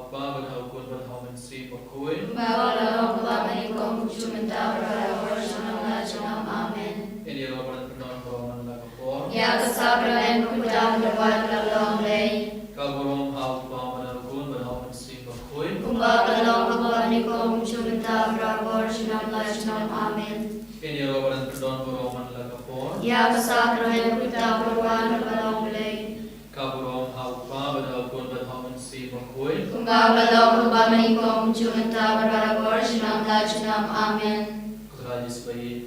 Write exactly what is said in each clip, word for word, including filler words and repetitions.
Kpa bad ha u Khun bad ha u Mynsiem Bakhuid. Kumba ka la long, kumba mynta, kumjuh mynta, bad barabor, junom la junom. Amen. Ngin ïaroh bad pynlong baroh man la ka por. Ïa ka sakramen khuid tam da wan la long lei. Ka burom ha u Kpa bad ha u Khun bad ha u Mynsiem Bakhuid. Kumba ka la long, kumba mynta, kumjuh mynta, barabor, junom la junom. Amen. Ngin ïaroh bad pynlong baroh man la ka por. Ïa ka sakramen khuid tam da wan la long lei. Ka burom ha u Kpa bad ha u Khun bad ha u Mynsiem Bakhuid. Kumba ka la long, kumba mynta, kumjuh mynta, bad barabor, junom la junom. Amen. Ko Trai Jisu ba ïeit,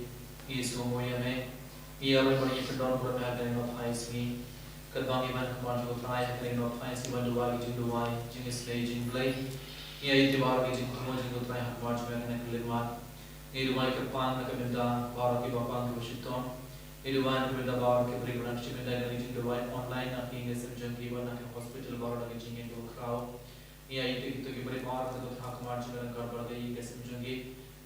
ngi sngewnguh ïa me. Ngi ïaroh bad ngi pyndonkam ïa kane ka phai sngi. Katba ngi wan ha khmat jong U Trai ha kane ka phai sngi ban duwai ki jingduwai, jingisynei, jingblei. Ngi ïa ïeit ïa baroh ki jingthmu jong U Trai ha khmat jong me ha kane ka khyllipmat. Ngi duwai kyrpang na ka bynta baroh kiba pang kiba shitom. Ngi duwai na ka bynta baroh ki briew na ka bynta na ki jingduwai online, na ki ïing ki sem jong ki bad na ki hospital baroh, na ki jingïeng kiba khraw. Ngi ïa ïeit ïa kito ki briew baroh kiba ha khmat jong ka ryngkat bad ka ïing ka sem jong ki.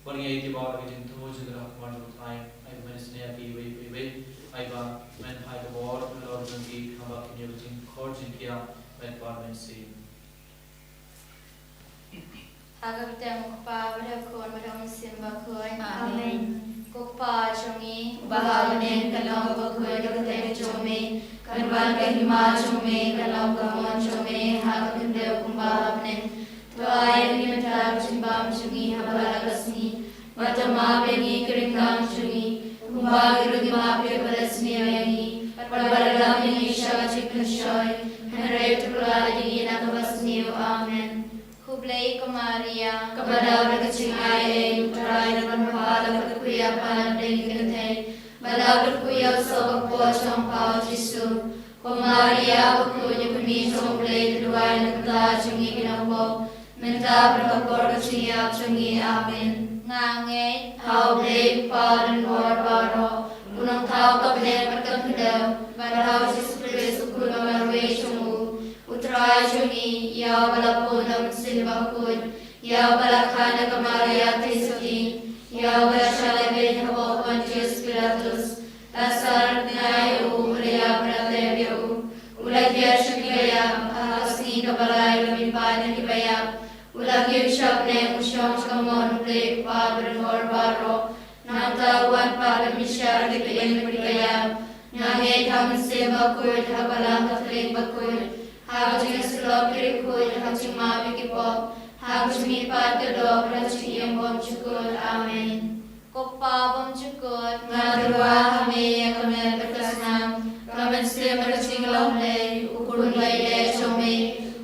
Bad ngi ïa ïeit ïa baroh ki jingthmu jong ki ha khmat jong U Trai. Ai ba men isynei ïa ki iwei pa iwei. Ai ba men phai ka bor halor jong ki, haba kin ïoh jingkhor jingkhiah met bad mynsiem. Ha ka kyrteng U Kpa bad U Khun bad U Mynsiem Bakhuid. Amen. Ko Kpa jong ngi, uba ha bneng, kan long bakhuid ka kyrteng jong me, kan wan ka hima jong me, kan long ka mon jong me ha ka khyndew kumba ha bneng. To ai ïa ngi mynta ka jingbam jong ngi ha baroh ka sngi. Bad to map ïa ngi ki ryngkang jong ngi, kumba ngi ruh ngi map ïa kiba la sniew ïa ngi. Bad bad lada lam ïa ngi sha ka jingpynshoi, hynrei to pynlah ïa ngi na kaba sniew. Amen. Khublei ko Maria, kaba dap da ka jingaiei, U Trai u don bad pha, la kyrkhu ïa pha na pdeng ki kynthei, bad la kyrkhu ïa u soh ka kpoh jong pha U Jisu. Ko Maria bakhuid, ïa kmie jong U Blei, to duwai na ka bynta jong ngi ki nongpop, mynta bad ha ka por ka jingïap jong ngi. Amen. Nga ngeit ha U Blei Kpa donbor baroh, U Nongthaw ka bneng bad ka khyndew, bad ha U Jisu Khrist U Khun ba marwei jong u, U Trai jong ngi, ïa uba la pun da U Mynsiem Bakhuid, ïa uba la kha na ka Maria Theisotti, ïa uba la shah lehbeiñ hapoh Pontius Pilatus, la sah, la khyndai ïa u, u la ïap, la tep ïa u, u la ker sha kiba ïap, ha ka sngi kaba lai u la mihpat na kiba ïap, u la kiew sha bneng, u shong sha ka mon U Blei Kpa ba donbor baroh. Nangta u wan pat ban bishar ïa kiba im bad kiba ïap. Nga ngeit ha U Mynsiem Bakhuid, ha ka Balang Katholik bakhuid, ha ka jingïasyllok ki riewkhuid, ha ka jingmap ïa ki pop, ha ka jingmihpat ka doh, ha ka jingim bymjukut. Amen. Ko Kpa bymjukut, nga tyrwa ha me ïa ka met bad ka snam, ka mynsiem bad ka jinglong lei, U Khun ba ïeit jong me,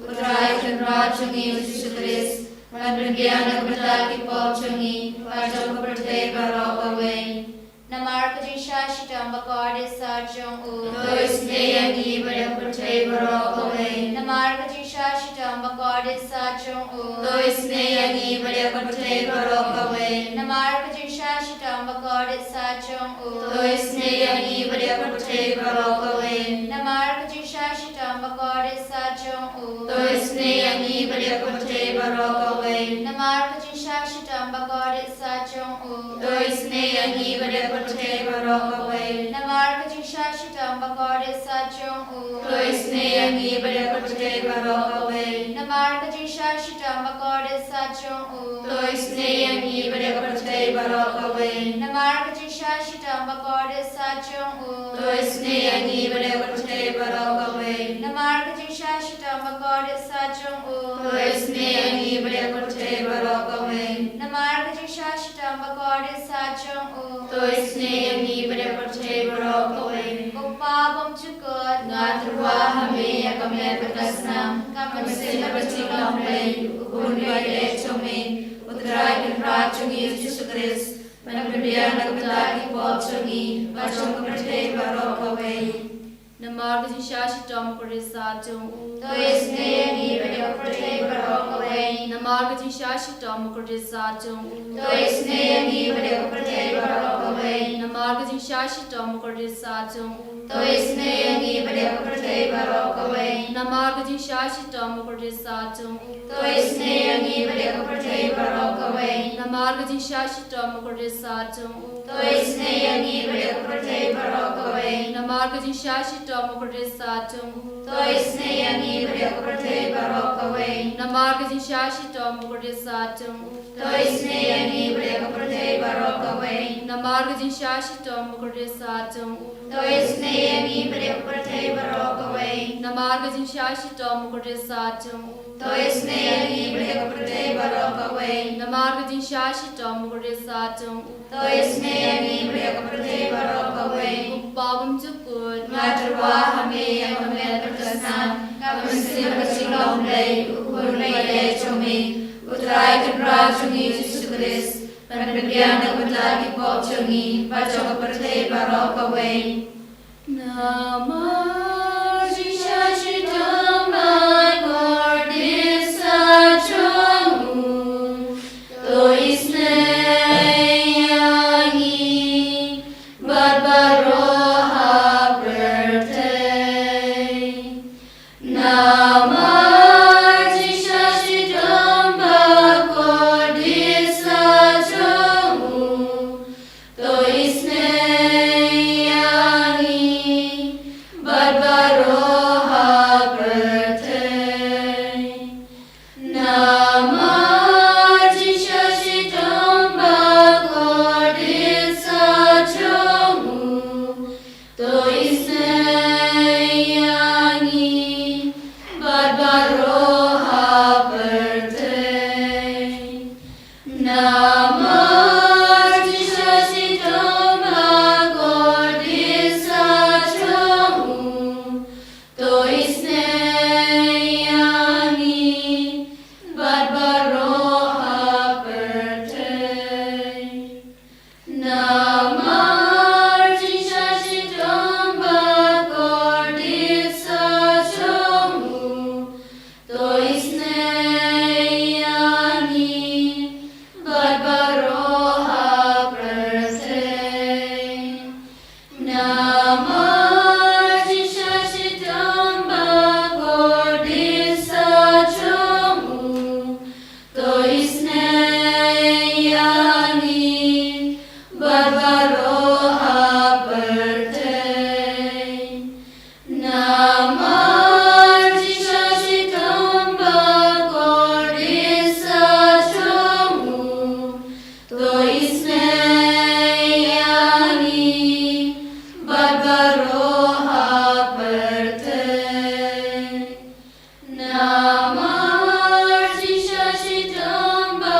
U Trai Kynrad jong ngi U Jisu Khrist, ban pynbiang na ka bynta ki pop jong ngi bad jong ka pyrthei baroh kawei. Namar ka jingshah shitom bakordit sah jong u, to isynei ïa ngi bad ïa ka pyrthei baroh kawei. Namar ka jingshah shitom bakordit sah jong u, to isynei ïa ngi bad ïa ka pyrthei baroh kawei. Namar ka jingshah shitom bakordit sah jong u, to isynei ïa ngi bad ïa ka pyrthei baroh kawei. Namar ka jingshah shitom bakordit sah jong u, to isynei ïa ngi bad ïa ka pyrthei baroh kawei. Namar ka jingshah shitom bakordit sah jong u, to isynei ïa ngi bad ïa ka pyrthei baroh kawei. Namar ka jingshah shitom bakordit sah jong u, to isynei ïa ngi bad ïa ka pyrthei baroh kawei. Namar ka jingshah shitom bakordit sah jong u, to isynei ïa ngi bad ïa ka pyrthei baroh kawei. Namar ka jingshah shitom bakordit sah jong u, to isynei ïa ngi bad ïa ka pyrthei baroh kawei. Namar ka jingshah shitom bakordit sah jong u, to isynei ïa ngi bad ïa ka pyrthei baroh kawei. Namar ka jingshah shitom bakordit sah jong u, to isynei ïa ngi bad ïa ka pyrthei baroh kawei. Ko Kpa bymjukut, nga tyrwa ha me ïa ka met bad ka snam, ka mynsiem bad ka jinglong lei, U Khun ba ïeit jong me, U Trai Kynrad jong ngi U Jisu Khrist, ban pynbiang na ka bynta ki pop jong ngi bad jong ka pyrthei baroh kawei. Namar ka jingshah shitom bakordit sah jong u, to isynei ïa ngi bad ïa ka pyrthei baroh kawei. Namar ka jingshah shitom bakordit sah jong u, to isynei ïa ngi bad ïa ka pyrthei baroh kawei. Namar ka jingshah shitom bakordit sah jong u, to isynei ïa ngi bad ïa ka pyrthei baroh kawei. Namar ka jingshah shitom bakordit sah jong u, to isynei ïa ïa ngi bad ïa ka pyrthei baroh kawei. Namar ka jingshah shitom u kordit sat jong u. To isynei ïa ngi bad ïa ka pyrthei baroh kawei. Namar ka jingshah shitom u kordit sat jong u. To isynei ïa ngi bad ïa ka pyrthei baroh kawei. Namar ka jingshah shitom u kordit sat jong u. To isynei ïa ngi bad ïa ka pyrthei baroh kawei. Namar ka jingshah shitom u kordit sat jong u. To isynei ïa ngi bad ïa ka pyrthei baroh kawei. Namar ka jingshah shitom u kordit sat jong u. To isynei ïa ngi bad ïa ka pyrthei baroh kawei. Namar ka jingshah shitom u kordit sat jong u. To isynei ïa ngi bad ïa ka pyrthei baroh kawei. Ko Pa bymjukut, nga tyrwa ha me ïa ka met bad ka snam, ka mynsiem bad ka jinglong Blei, u Khun ba ïaidei jong me, U Trai Kynrad jong ngi Jisu Khrist, ban pynbiang na ka bynta ki pop jong ngi bad jong ka pyrthei baroh kawei. Namar jingshah shitom ba kordit sat jong u, to isynei ïa ngi bad baroh ha pyrthei. Namar jingshah shitom ba kordit sat jong u, to isynei ïa ngi bad baroh ha pyrthei. Namar jingshah shitom ba kordit sat jong u, to isynei ïa ngi bad baroh ha pyrthei. Namar jingshah shitom ba kordit sat jong u, to isynei ïa ngi bad baroh ha pyrthei. Namar jingshah shitom ba kordit sat jong u, to isynei ïa ngi bad baroh ha pyrthei. Namar jingshah shitom ba kordit sat jong u, to isynei ïa ngi bad baroh ha pyrthei. Namar jingshah shitom ba kordit sat jong u, to isynei ïa ngi bad baroh ha pyrthei. Namar jingshah shitom ba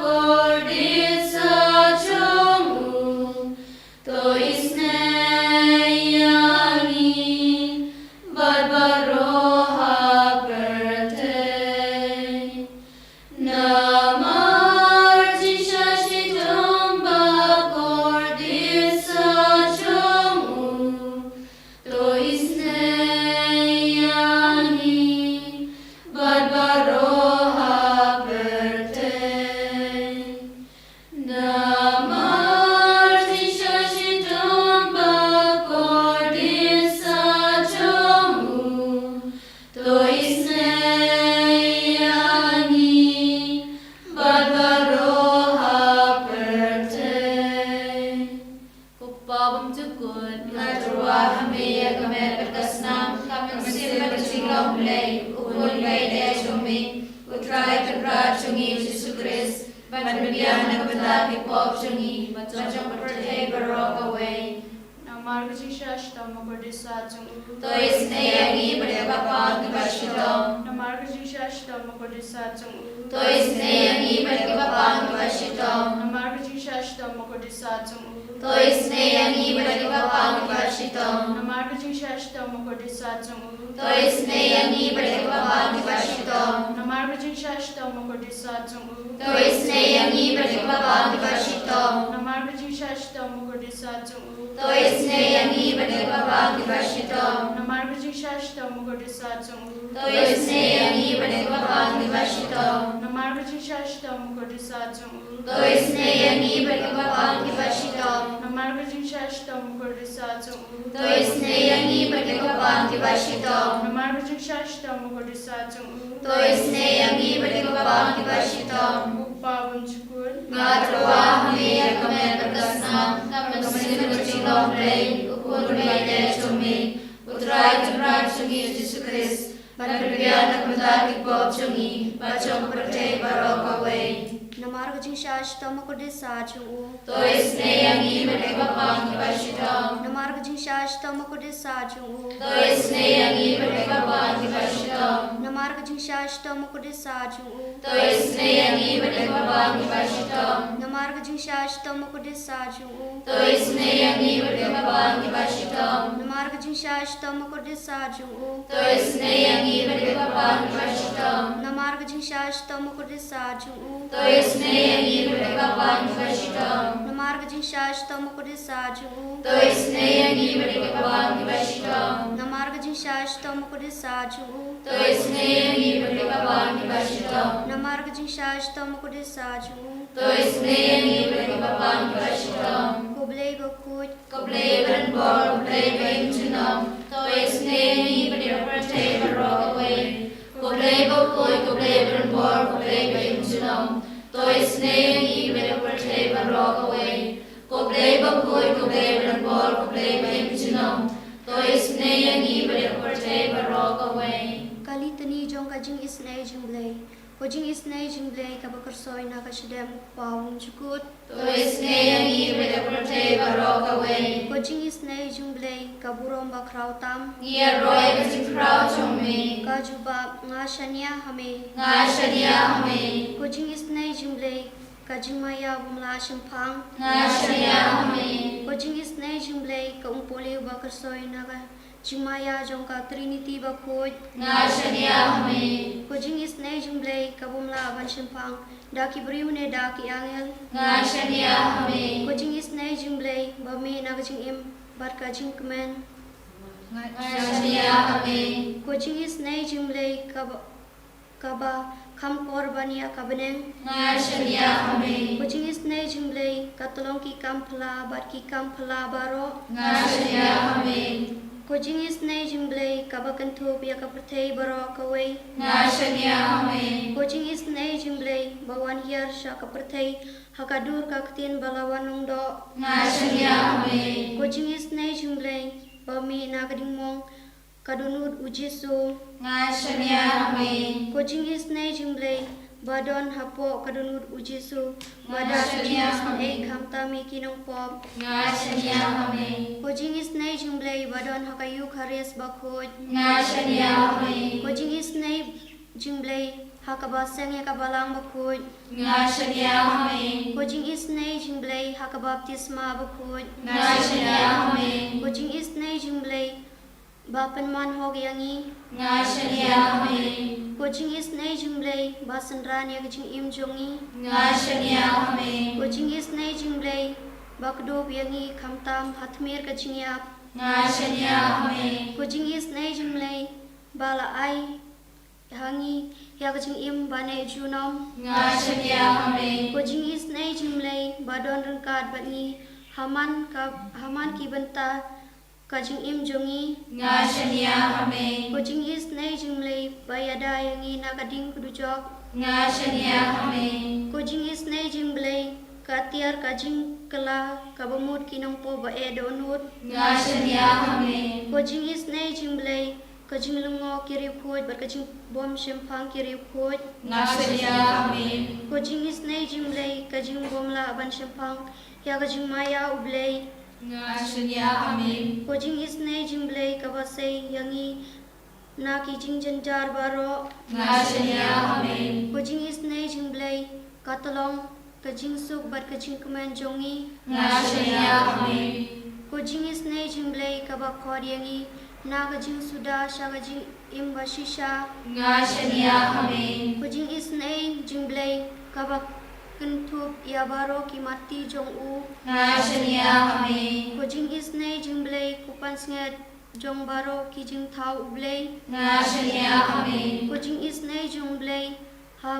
kordit sat jong u, to isynei ïa ngi bad baroh ha pyrthei. Namar jingshah shitom ba kordit sat jong u, to isynei ïa ngi bad baroh ha pyrthei. Namar jingshah shitom ba kordit sat jong u, to isynei ïa ngi bad baroh ha pyrthei. Ko Pa bymjukut, nga tyrwa ha me ïa ka met bad ka snam, ka mynsiem bad ka jinglong Blei, u Khun ba ïaidei jong me, U Trai Kynrad jong ngi Jisu Khrist, ban pynbiang na ka bynta ki pop jong ngi bad jong ka pyrthei baroh kawei. Namar ka jingshah shitom ba kordit sat jong u, to isynei ïa ngi bad ïa ki kyrpang kiba shitom. Namar ka jingshah shitom ba kordit sat jong u, to isynei ïa ngi bad ïa ki kyrpang kiba shitom. Namar ka jingshah shitom ba kordit sat jong u, to isynei ïa ngi bad ïa ki kyrpang kiba shitom. Namar ka jingshah shitom ba kordit sat jong u, to isynei ïa ngi bad ïa ki kyrpang kiba shitom. Namar ka jingshah shitom ba kordit sat jong u, to isynei ïa ngi bad ïa ki kyrpang kiba shitom. Namar ka jingshah shitom ba kordit sat jong u, to isynei ïa ngi bad ïa ki kyrpang kiba shitom. Namar ka jingshah shitom ba kordit sat jong u, to isynei ïa ngi bad ïa ki kyrpang kiba shitom. Namar ka jingshah shitom ba kordit sat jong u, to isynei ïa ngi bad ïa ki kyrpang kiba shitom. Namar ka jingshah shitom ba kordit sat jong u, to isynei ïa ngi bad ïa ki kyrpang kiba shitom. Namar ka jingshah shitom ba kordit sat jong u, to isynei ïa ngi bad ïa ki kyrpang kiba Ei, u khun ba ïaid jong me, u Trai Tynrai jong ngi Jisu Khrist, ban pynbiang na ka bynta ki pop jong ngi bad jong ka pyrthei baroh kawei. Namar ka jingshah shitom bakhuid sa jong u. To isynei ïa ngi bad ki kyrpang kiba shitom. Namar ka jingshah shitom bakhuid sa jong u. To isynei ïa ngi bad ki kyrpang kiba shitom. Namar ka jingshah shitom bakhuid sa jong u. To isynei ïa ngi bad ki kyrpang kiba shitom. Namar ka jingshah shitom bakhuid sa jong u. To isynei ïa ngi bad ki kyrpang kiba shitom. Namar ka jingshah shitom bakhuid sa jong u. To isynei ïa ngi bad ki kyrpang kiba shitom. Namar ka jingshah shitom bakhuid sa jong u. To isynei ïa ngi bad ki kyrpang kiba shitom. Namar ka jingshah shitom bakhuid sa jong u. To isynei ïa ngi bad ki kyrpang kiba shitom. Namar ka jingshah shitom bakhuid sa jong u. To isynei ïa ngi bad ki kyrpang kiba shitom. Namar ka jingshah shitom bakhuid sa jong u. To isynei ïa ngi bad ki kyrpang kiba shitom. Ko Blei bakhuid. Ko Blei ba donbor, ko Blei ba im junom. To isynei ïa ngi bad ïa ka pyrthei baroh kawei. Ko Blei bakhuid, ko Blei ba donbor, ko Blei ba im junom. To isynei ïa ngi bad ïa ka pyrthei baroh kawei. Ko Blei bakhuid, ko Blei ba donbor, ko Blei ba im junom. To isynei ïa ngi bad ïa ka pyrthei baroh kawei. Ka Litani jong ka jingisynei jong Blei. Ko jingisynei jong Blei kaba kyrsoi na ka shadem u Kpa Wymjukut. To isynei ïa ngi bad ïa ka pyrthei baroh kawei. Ko jingisynei jong Blei ka burom bakhraw tam. Ngi ïaroh ïa ka jingkhraw jong me. Ka jubab, nga shaniah ha me. Nga shaniah ha me. Ko jingisynei jong Blei ka jingmaïa bym lah shemphang. Nga shaniah ha me. Ko jingisynei jong Blei ka umpohliew ba kyrsoi na ka jingmaïa jong ka Trinity bakhuid. Nga shaniah ha me. Ko jingisynei jong Blei ka bym lah ban shemphang da ki briew ne da ki angel. Nga shaniah ha me. Ko jingisynei jong Blei ba mih na ka jingim bad ka jingkmen. Nga shaniah ha me. Ko jingisynei jong Blei kaba kaba kham kor ban ïa ka bneng. Nga shaniah ha me. Ko jingisynei jong Blei ka tyllong ki kam phylla bad ki kam phylla baroh. Nga shaniah ha me. Ko jingisynei jong Blei kaba kynthup ïa ka pyrthei baroh kawei. Nga shaniah ha me. Ko jingisynei jong Blei ba wan hiar sha ka pyrthei ha ka dur ka ktien ba la wan long doh. Nga shaniah ha me. Ko jingisynei jong Blei ba mih na ka diengmong ka dohnud u Jisu. Nga shaniah ha me. Ko jingisynei jong Blei ba don hapoh ka dohnud u Jisu. Ba da ka jingisynei khamtam ïa ki nongpop. Nga shaniah ha me. Ko jingisynei jong Blei ba don ha ka Eukharist bakhuid. Nga shaniah ha me. Ko jingisynei jong Blei ha kaba seng ïa ka balang bakhuid. Nga shaniah ha me. Ko jingisynei jong Blei ha ka baptisma bakhuid. Nga shaniah ha me. Ko jingisynei jong Blei ba pynman hok ïa ngi. Nga shaniah ha me. Ko jingisynei jong Blei ba synran ïa ka jingim jong ngi. Nga shaniah ha me. Ko jingisynei jong Blei ba kdup ïa ngi khamtam ha tmier ka jingïap. Nga shaniah ha me. Ko jingisynei jong Blei ba la ai ha ngi ïa ka jingim ba neh junom. Nga shaniah ha me. Ko jingisynei jong Blei ba don ryngkat bad ngi ha man ka, ha man ki bynta ka jingim jong ngi. Nga shaniah ha me. Ko jingisynei jong Blei ba ïada ïa ngi na ka ding ka dujok. Nga shaniah ha me. Ko jingisynei jong Blei ka tiar ka jingkylla kaba mut ki nongpop ba eh dohnud. Nga shaniah ha me. Ko jingisynei jong Blei ka jinglyngngoh ki riewkhuid bad ka jingbym shemphang ki riewkhuid. Nga shaniah ha me. Ko jingisynei jong Blei ka jingbym lah ban shemphang ïa ka jingmaïa u Blei. Nga shaniah ha me. Ko jingisynei jong Blei kaba sei ïa ngi na ki jingjynjar baroh. Nga shaniah ha me. Ko jingisynei jong Blei ka tyllong ka jingsuk bad ka jingkmen jong ngi. Nga shaniah ha me. Ko jingisynei jong Blei kaba khot ïa ngi na ka jingsuda sha ka jingim ba shisha. Nga shaniah ha me. Ko jingisynei jong Blei kaba kynthup ïa baroh ki mati jong u. Nga shaniah ha me. Ko jingisynei jong Blei ko pansngiat jong baroh ki jingthaw u Blei. Nga shaniah ha me. Ko jingisynei jong Blei ha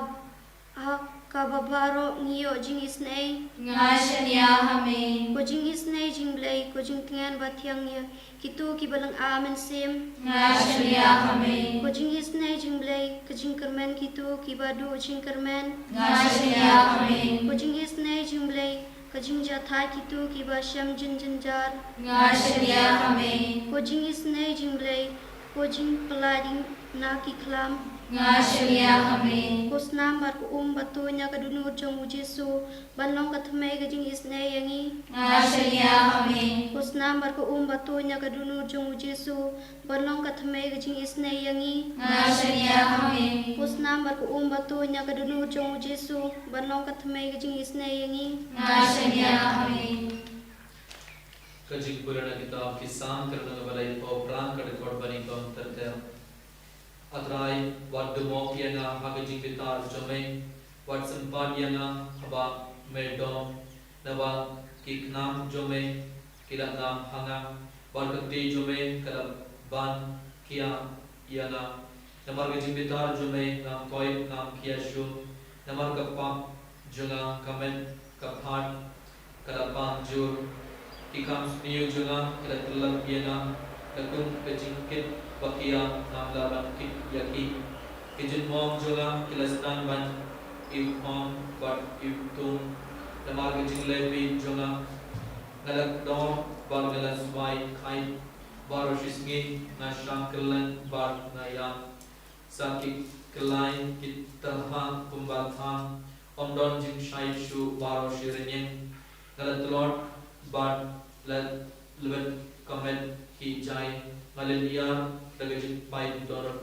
ha kaba baroh ngi ïoh jingisynei. Nga shaniah ha me. Ko jingisynei jong Blei ko jingtngen ba thiang ïa kito kiba lynga mynsiem. Nga shaniah ha me. Ko jingisynei jong Blei ka jingkyrmen kito kiba duh jingkyrmen. Nga shaniah ha me. Ko jingisynei jong Blei Ka jingjahthait kito kiba shem jynjar. Nga shaniah ha me. Ko jingisynei jong U Blei, ko jingpyllait na ki khlam. Nga shaniah ha me. Ko snam bad ko um ba tuid na ka dohnud jong U Jisu, ban long ka thymmei ka jingisynei ïa ngi. Nga shaniah ha me. Ko snam bad ko um ba tuid na ka dohnud jong U Jisu, ban long ka thymmei ka jingisynei ïa ngi. Nga shaniah ha me. Ko snam bad ko um ba tuid na ka dohnud jong U Jisu, ban long ka thymmei ka jingisynei ïa ngi. Nga shaniah ha me. Ka jingpule na kitab ki Salm ka lynnong ba laiphew phra, ka dkhot ba nyngkong ter ter. A Trai, wat dum ïa nga ha ka jingbitar jong me, wat sympat ïa nga haba me dom, naba ki khnam jong me ki la ngam ha nga, bad ka kti jong me ka la ban khia ïa nga. Namar ka jingbitar jong me ngam koit, ngam khia shuh, namar ka pap jong nga ka met ka phad ka la pang jur. Ki kham sniew jong nga ki la tyllep ïa nga, la kum ka jingkit ba khia ngam lah ban kit ïa ki. Ki jynmong jong nga ki la sdang ban iwkhong bad iwtung. Namar ka jinglehbeiñ jong nga, nga la kdor bad nga la swai khaid. Baroh shi sngi nga shang kylleng bad nga ïap. Sa ki kyllai ki tyrha kumba thang, ym don jingshait shuh baroh shi rynïeng. Nga la tlot bad la lwet ka met ki jai, nga lynñiar da ka jingpait dohnud.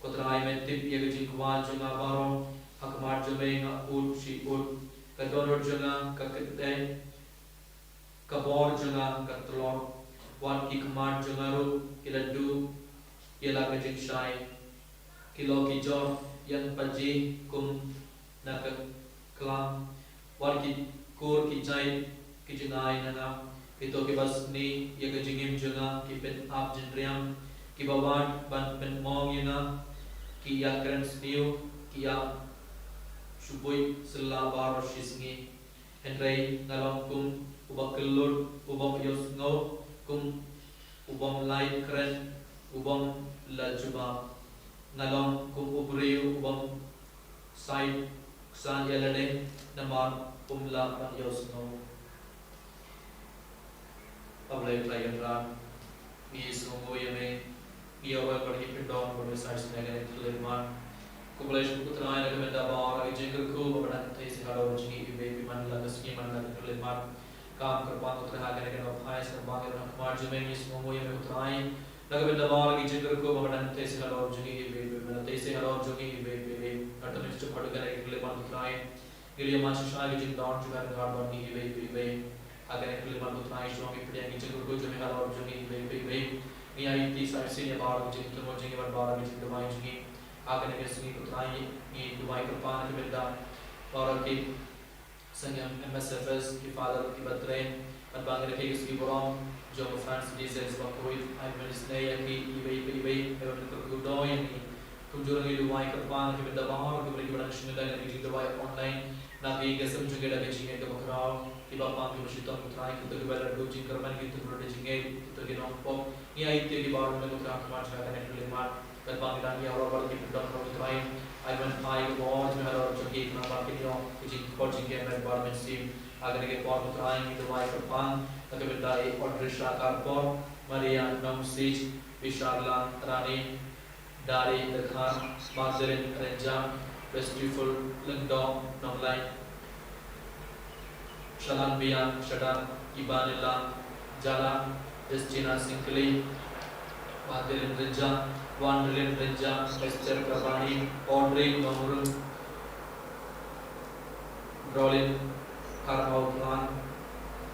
Ko Trai, me tip ïa ka jingkwah jong nga baroh, ha khmat jong me nga ud shi ud. Ka dohnud jong nga ka kdei, ka bor jong nga ka tlot, wat ki khmat jong nga ruh ki la duh ïa la ka jingshai. Ki lok ki jor ïeng paji kum na ka klam, wat ki kur ki jait ki jingai na nga. Kito kiba sni ïa ka jingim jong nga ki pynap jingriam, kiba wad ban pynmong ïa nga ki ïakren sniew, ki ïa shu buit sylla baroh shi sngi. Hynrei nga long kum uba kyllut, u bym ïohsngew, kum u bym lait kren, u bym la jubab. Nga long kum u briew u bym said ksan ïa lade, namar um lah ban ïohsngew. A Blei Trai Kynrad, ngi sngewnguh ïa me, ngi ïaroh bad ngi pyndonkam bad ngi sa shisha ïa kane ka khyllipmat. Khublei shibun ko Trai na ka bynta baroh ki jingkyrkhu ba phi dang kynthei sha halor jong ngi iwei pa iwei man la ka sngi man la ka khyllipmat. Kam kyrpang ko Trai ha kane ka nongphai sngewbha ngi don ha khmat jong me, ngi sngewnguh ïa me ko Trai na ka bynta baroh ki jingkyrkhu ba phi dang kynthei sha halor jong ngi iwei pa iwei man la kynthei sha halor jong ngi iwei pa iwei. Nga tymmen sha phi ha kane ka khyllipmat ko Trai. Ngi ïa man shisha ki jingdon jong me, ngi ïa man ngi iwei pa iwei. Ha kane ka khyllipmat ko Trai, shuwa ngi pdiang ki jingkyrkhu jong me halor jong ngi iwei pa iwei. Ngi aiti sa shisien ïa baroh ki jingthmu jong ngi bad baroh ki jingduwai jong ngi. Ha kane ka sngi ko Trai ngi duwai kyrpang na ka bynta baroh ki seng M S F S, ki father kiba train, bad ba ngi rakhe ki sngi burom jong u Francis Diocese ba khuid, ai ban isynei ïa ki iwei pa iwei, ai ban kyrkhu doh ïa ngi. Kumjuh ruh ngi duwai kyrpang na ka bynta baroh ki briew kiba dang shim bynta ïa ka jingduwai online na ka ïing ka sem jong ki da ka jingngeit kaba khraw, kiba pang kiba shitom ko Trai, kito kiba la duh jingkyrmen, kito kiba la duh jingngeit, kito ki nongpop. Ngi aiti ïa ki baroh mynta ko Trai ha khmat jong ka kane ka khyllipmat. Bad ba ngi dang ïaroh bad ki pyndonkam ko Trai, ai ban phai ka bor jong me halor jong ki, khnang ba kin ïoh ka jingkhot jingkmen bad mynsiem. Ha kane ka por ko Trai ngi duwai kyrpang na ka bynta i Audrey Shah Karkor, Maria Nongsiej, Bisharlang Rani, Dari Dkhar, Magdalene Rynjah, Festival Lyngdoh Nonglait, Shalan Biang Shadar, Ibanila Jala, Justina Syngkli, Magdalene Rynjah, Wanderlin Rynjah, Esther Karbani, Audrey Nongrum, Drolin Karmau Klan,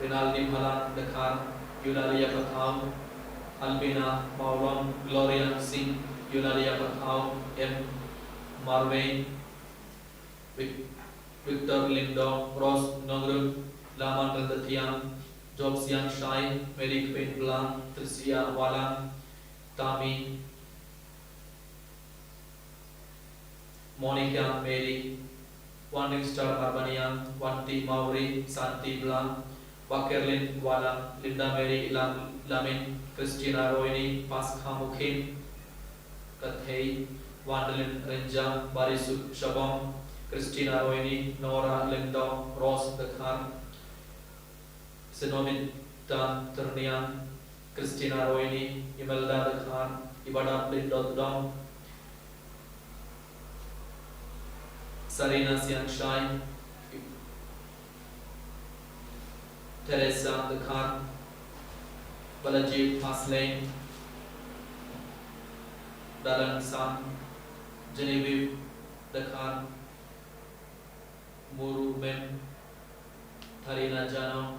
Rinaldi Bhalang Dkhar, Eulalia Pathaw, Albina Mawlong, Gloria Singh, Eulalia Pathaw, M Marwei, Vic- Victor Lyngdoh, Rose Nongrum, Laman Ryntathiang, Job Siang Shai, Mary Kpin Blang, Tricia Walang, Tami, Monica Mary, Wanring Star Marbaniang, Wanti Mawrie, Santi Blang, Wakerlin Walang, Linda Mary Lam- Lamin, Christina Roini, Paskha Mukhin, Kathei, Wanderlin Rynjah, Barisuk Shabong, Christina Roini, Nora Lyngdoh, Rose Dkhar, Senomita Terniang, Christina Roini, Imelda Dkhar, Ibadap Lindot Dong, Sarina Siangshai, Teresa Dkhar, Balaji Pasleng, Dalan Sam, Genevieve Dkhar, Muru Mem, Tharina Jano,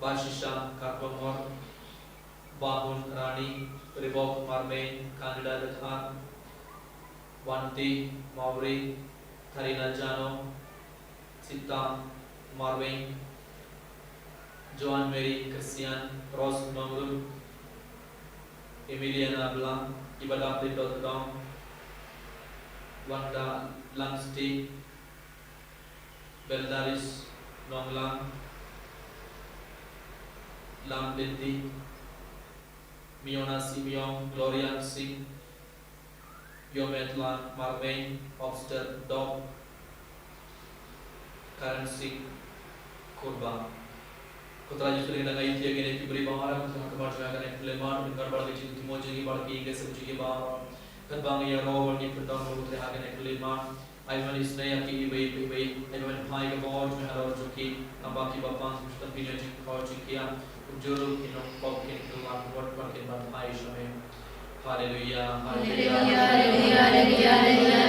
Bashisha Karpamor, Bahun Rani, Ribok Marmei, Kandida Dkhar, Wanti Mawri, Tharina Jano, Sita Marmei, Joan Mary Christian, Rose Nongrum, Emiliana Blang, Ibadap Lindot Dong, Wanda Langsti, Beldaris Nonglang, Lam Lindi, Miona Simeon, Gloria Singh, Yometlan Marmei, Obster Dog, Karen Singh Kurba. Ko Trai Jisu, lada ngi ïa kine ki briew ba ngi ïa ka kamar jong kane ka plimat, ngi kyrpad ba ki jingthmu jong ki, ba ki ïa ka sem jong ki ba, katba ngi ïaroh, ba ngi pyndon ruh, Trai, ha kane ka plimat. Ai ban isynei ïa ki iwei pa iwei, ai ban phai ka bor jong me halor jong ki, naba ki ba pang jingpynïoh jingkyrkhu jong ki, ïa, kumjuh ruh ki nongpop kin kylla wat ba kin ban phai sha me. Haleluya, haleluya, haleluya, haleluya, haleluya.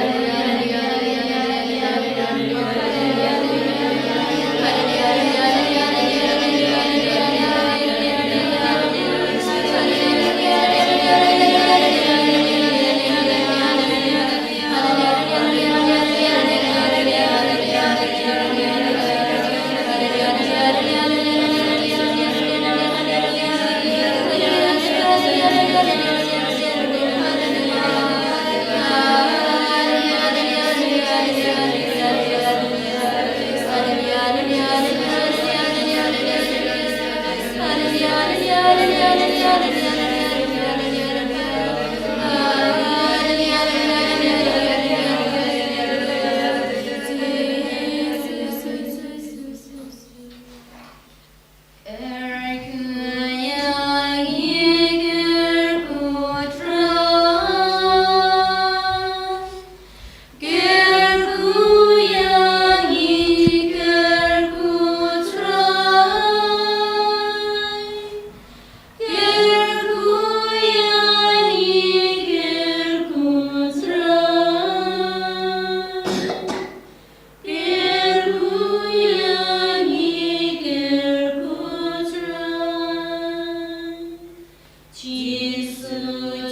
Jisu,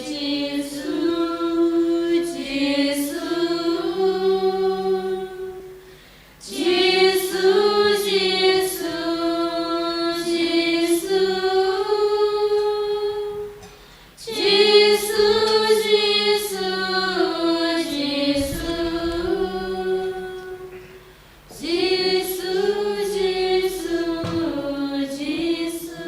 Jisu, Jisu. Jisu, Jisu, Jisu.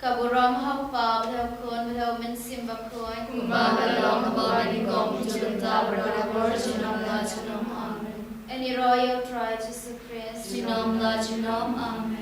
Ka burom ha u Kpa, bad ha u Khun, bad ha u Mynsiem Bakhuid. Kumba ka long, ha bor, ha ka bymjukut, mynta bad barabor, junom la junom. Amen. Ngi ïaroh ïa u Trai Jisu Khrist. Junom la junom. Amen.